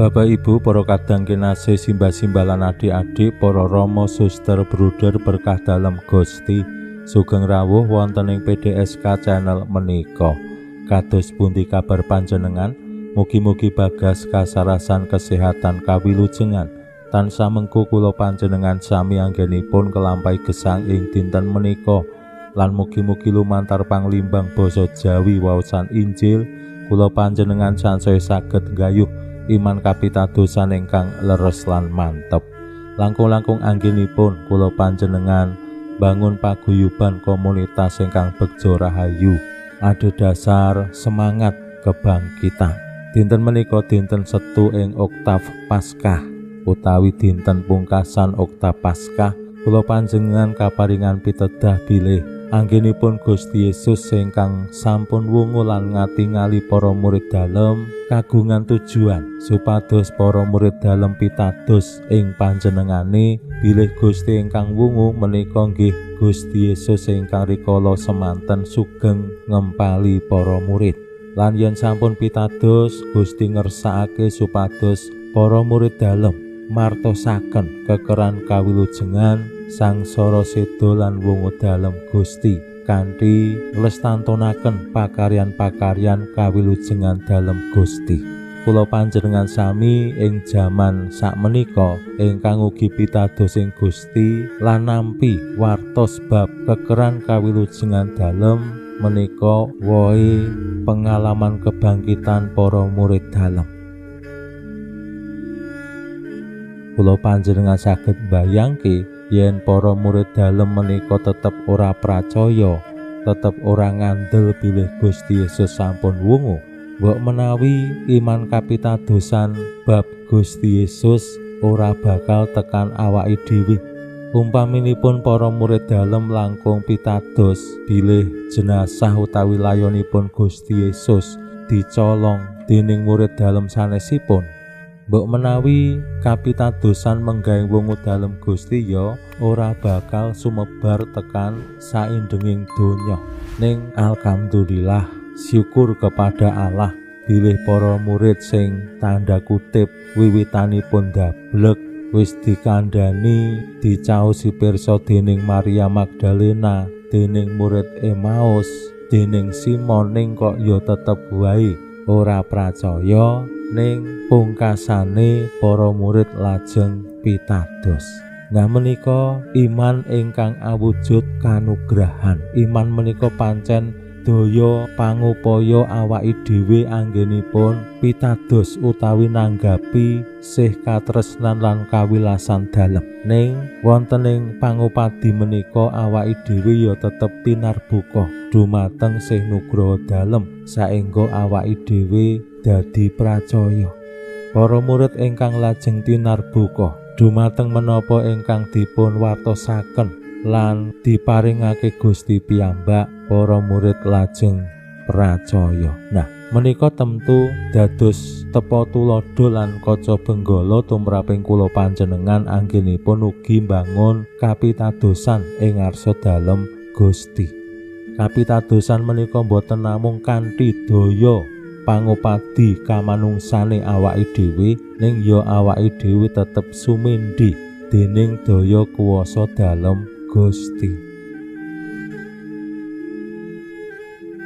Bapak Ibu, para kadang kinasih, simbah-simbah lan adik-adik, para rama, suster, bruder berkah dalem Gusti, sugeng rawuh wonten ing PDSK channel menika. Kados pundi kabar panjenengan? Mugi-mugi bagas kasarasan kesehatan kawilujengan. Tansah mengku kula panjenengan sami anggenipun kelampahi gesang ing dinten menika. Lan mugi-mugi lumantar panglimbang basa Jawi waosan Injil kula panjenengan sansaya saged nggayuh iman kapitadosan ingkang leres lan mantep. Langkung-langkung anggenipun kula panjenengan bangun paguyuban komunitas ingkang begja rahayu adhedhasar semangat kebangkitan. Dinten menika dinten Setu ing Oktaf Paskah utawi dinten pungkasan Oktaf Paskah, kula panjenengan kaparingan pitedah bilih anggenipun Gusti Yesus ingkang sampun wungu lan ngatingali para murid dalem kagungan tujuan supados para murid dalem pitados ing panjenengane bilih Gusti ingkang wungu menika nggih Gusti Yesus ingkang rikala semanten sugeng ngempali para murid. Lan yen sampun pitados, Gusti ngersakake supados para murid dalem martosaken kekeran kawilujengan sangsara seda lan wungu dalem Gusti kanthi nglestantunaken pakaryan-pakaryan kawilujengan dalem Gusti. Kula panjenengan sami ing jaman sakmenika ingkang ugi pitados ing Gusti lan nampi wartos bab kekeran kawilujengan dalem menika wohe pengalaman kebangkitan para murid dalem. Kula panjenengan saged mbayangke yen para murid dalem menika tetep ora pracaya, tetep ora ngandel bilih Gusti Yesus sampun wungu. Mbok menawi iman kapitadosan bab Gusti Yesus ora bakal tekan awake dhewe. Umpaminipun para murid dalem langkung pitados bilih jenazah utawi layonipun Gusti Yesus dicolong dening murid dalem sanesipun. Mbok menawi kapitadosan menggahing wungu dalem Gusti ya ora bakal sumebar tekan saindenging donya. Ning alhamdulillah, syukur kepada Allah bilih para murid sing tanda kutip wiwitanipun dablek wis dikandhani dicaosi pirsa dening Maria Magdalena, dening murid Emmaus, dening Simon, ning kok ya tetep wae ora pracaya. Ning pungkasane para murid lajeng pitados. Nah menika iman ingkang awujud kanugrahan. Iman menika pancen daya pangupaya awake dhewe anggenipun pitados utawi nanggapi sih katresnan lan kawilasan dalem. Ning wonten ing pangupadi menika awake dhewe ya tetep tinarbuka dumateng sih nugraha dalem saengga awake dhewe dadi pracaya. Para murid ingkang lajeng tinarbuka dumateng menapa ingkang dipun wartosaken lan diparingake Gusti piyambak, para murid lajeng pracaya. Nah, menika tentu dados tepa tuladha lan kaca benggala tumraping kula panjenengan anggenipun ugi mbangun kapitadosan ing ngarsa dalem Gusti. Kapitadosan menika boten namung kanthi daya pangupadi kamanungsane awake dhewe, ning ya awake dhewe tetep sumendhi dening daya kuwasa dalem Gusti.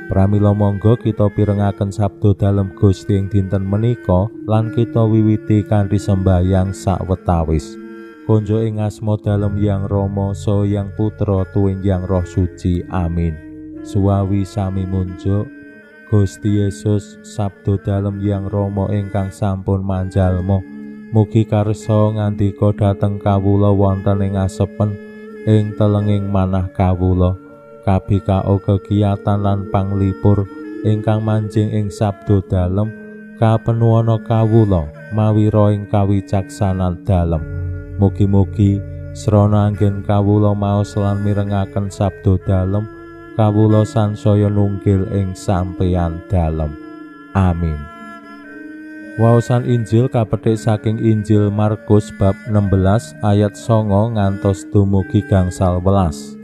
Pramila monggo kita pirengaken sabda dalem Gusti ing dinten menika lan kita wiwiti kanthi sembahyang sawetawis. Konjo ing asma dalem Yang Rama saha Yang Putra tuwin Yang Roh Suci. Amin. Suwawi sami munjuk Gusti Yesus sabda dalem Yang Rama ingkang sampun manjalma, mugi karsa ngandika dhateng kawula wonten ing asepen ing telenging manah kawula. KBKO kegiatan lan panglipur ingkang manjing ing sabda dalem kapenuwana kawula mawira ing kawicaksanan dalem. Mugi-mugi Srana anggen kawula maos lan mirengaken sabda dalem, kawula sansaya nunggil ing sampeyan dalem. Amin. Waosan Injil kapethik saking Injil Markus bab 16 ayat 9 ngantos dumugi gangsal welas.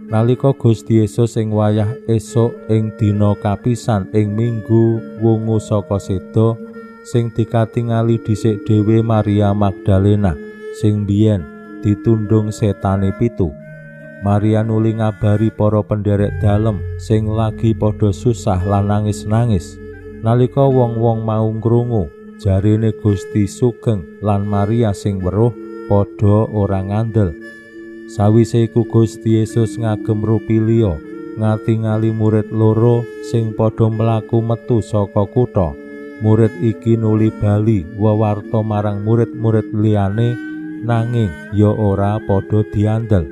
Nalika Gusti Yesus ing wayah esuk ing dina kapisan ing minggu wungu saka seda, sing dikatingali dhisik dhewe Maria Magdalena sing biyen ditundung setane pitu. Maria nuli ngabari para penderek dalem sing lagi padha susah lan nangis-nangis. Nalika wong-wong mau ngrungu jarene Gusti sugeng lan Maria sing weruh padha ora ngandel. Sawise iku Gusti Yesus ngagem rupi liya ngatingali murid loro sing padha mlaku metu saka kutha. Murid iki nuli bali wewarta marang murid-murid liyane, nanging ya ora padha diandel.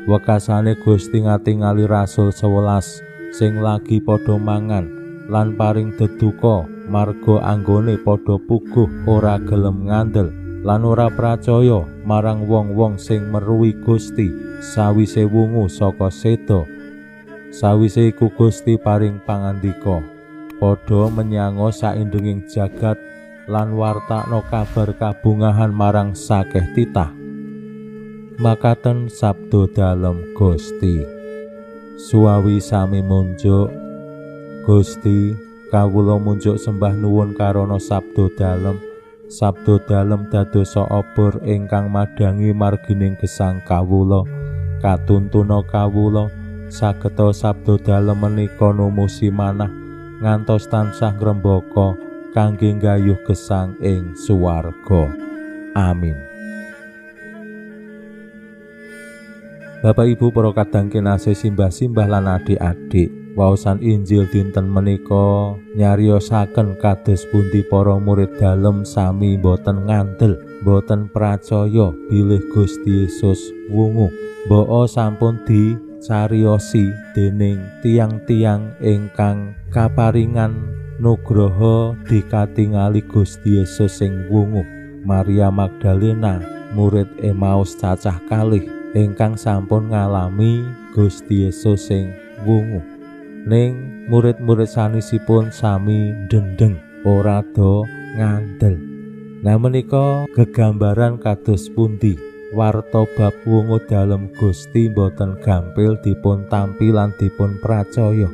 Wekasane Gusti ngatingali rasul 11 sing lagi padha mangan lan paring deduka marga anggone padha puguh ora gelem ngandel lan ora pracaya marang wong-wong sing meruhi Gusti sawise wungu saka seda. Sawise iku Gusti paring pangandika, padha menyanga saindenging jagat lan wartakno kabar kabungahan marang sakeh titah. Makaten sabda dalem Gusti. Suwawi sami munjuk. Gusti, kawula munjuk sembah nuwun karana sabda dalem. Sabda dalem dadosa obor ingkang madhangi margining gesang kawula. Katuntuna kawula sageta sabda dalem menika numusi manah ngantos tansah ngrembaka kangge nggayuh gesang ing suwarga. Amin. Bapak Ibu para kadang kinasih, simbah-simbah lan adik-adik, waosan Injil dinten menika nyariosaken kados pundi para murid dalem sami boten ngandel, boten pracaya bilih Gusti Yesus wungu. Mboko sampun dicariosi dening tiang-tiang ingkang kaparingan nugroho dikatingali Gusti Yesus sing wungu. Maria Magdalena, murid Emmaus cacah kalih ingkang sampun ngalami Gusti Yesus sing wungu. Ning murid-murid sanesipun sami ndendeng ora do ngandel. Nah menika gegambaran kados pundi warta bab wungu dalem Gusti boten gampil dipun tampi lan dipun pracaya.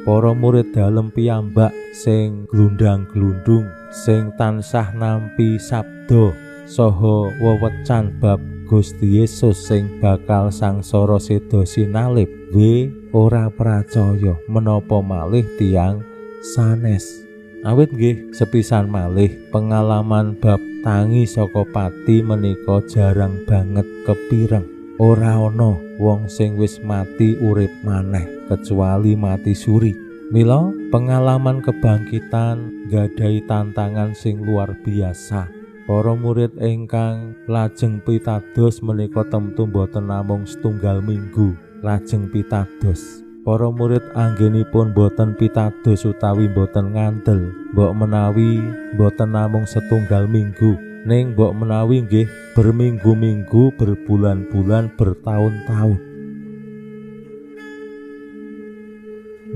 Para murid dalem piyambak sing glundang-glundung, sing tansah nampi sabda saha wewecan bab Gusti Yesus sing bakal sangsara seda sinalib, we ora pracaya menapa malih tiyang sanes. Awit nggih sepisan malih pengalaman bab tangi saka pati menika jarang banget kepireng. Ora ana wong sing wis mati urip maneh kecuali mati suri. Mila pengalaman kebangkitan nggadahi tantangan sing luar biasa. Para murid ingkang lajeng pitados menika temtu boten namung setunggal minggu lajeng pitados. Para murid anggenipun boten pitados utawi boten ngandel, mbok menawi boten namung setunggal minggu, ning mbok menawi nggih berminggu-minggu, berbulan-bulan, bertahun-tahun.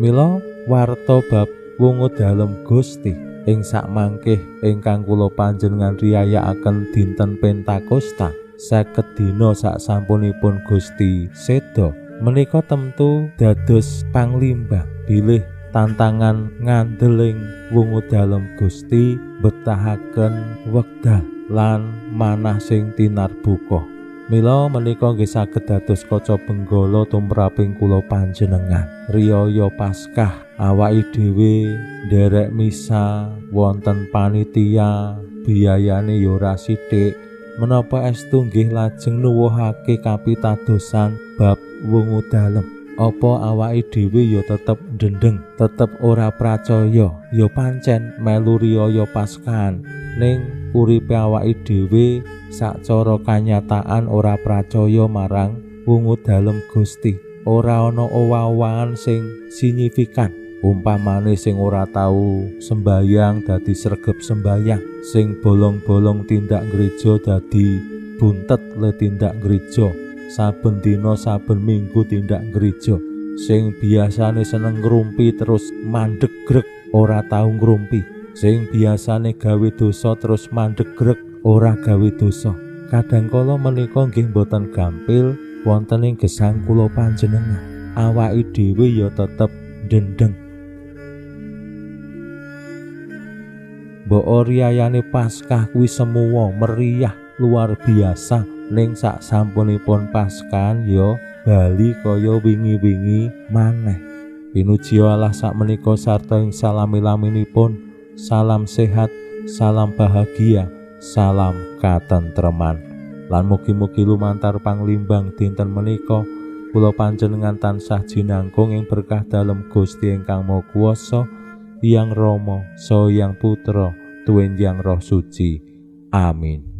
Mila warta bab wungu dalem Gusti ing sakmangkih ingkang kula panjenengan riyayakaken dinten Pentakosta 50 dina saksampunipun Gusti seda menika temtu dados panglimbang bilih tantangan ngandeling wungu dalem Gusti betahaken wekdal lan manah sing tinarbuka. Mila menika nggih saged dados kaca benggala tumraping kula panjenengan. Riyaya Paskah awake dhewe nderek misa wonten panitia biyayane ya ora sithik. Menapa estu nggih lajeng nuwuhake kapitadosan bab wungu dalem? Apa awake dhewe ya tetep ndendeng, tetep ora pracaya, ya pancen melu riyaya Paskahan, ning uripe awake dhewe sacara kanyataan ora pracaya marang wungu dalem Gusti. Ora ana owah-owahan sing signifikan. Umpamane sing ora tau sembayang dadi sregep sembayang, sing bolong-bolong tindak gereja dadi buntet le tindak gereja, saben dina saben minggu tindak gereja. Sing biasane seneng ngrumpi terus mandek grek ora tau ngrumpi. Sing biasane gawe dosa terus mandek grek ora gawe dosa. Kadang kala menika nggih boten gampil wonten ing gesang kula panjenengan. Awake dhewe ya tetep ndendeng. Mbok riyayane Paskah kuwi semuwa meriah luar biasa, ning sak sampunipun Paskahan ya bali kaya wingi-wingi maneh. Pinuji Allah sak menika sarta ing salami-laminipun. Salam sehat, salam bahagia, salam katentreman. Lan mugi-mugi lumantar panglimbang dinten menika kula panjenengan tansah jinangkung ing berkah dalem Gusti ingkang Maha Kuwasa, Hyang Rama, Saha Hyang Putra, Tuwin Hyang Roh Suci. Amin.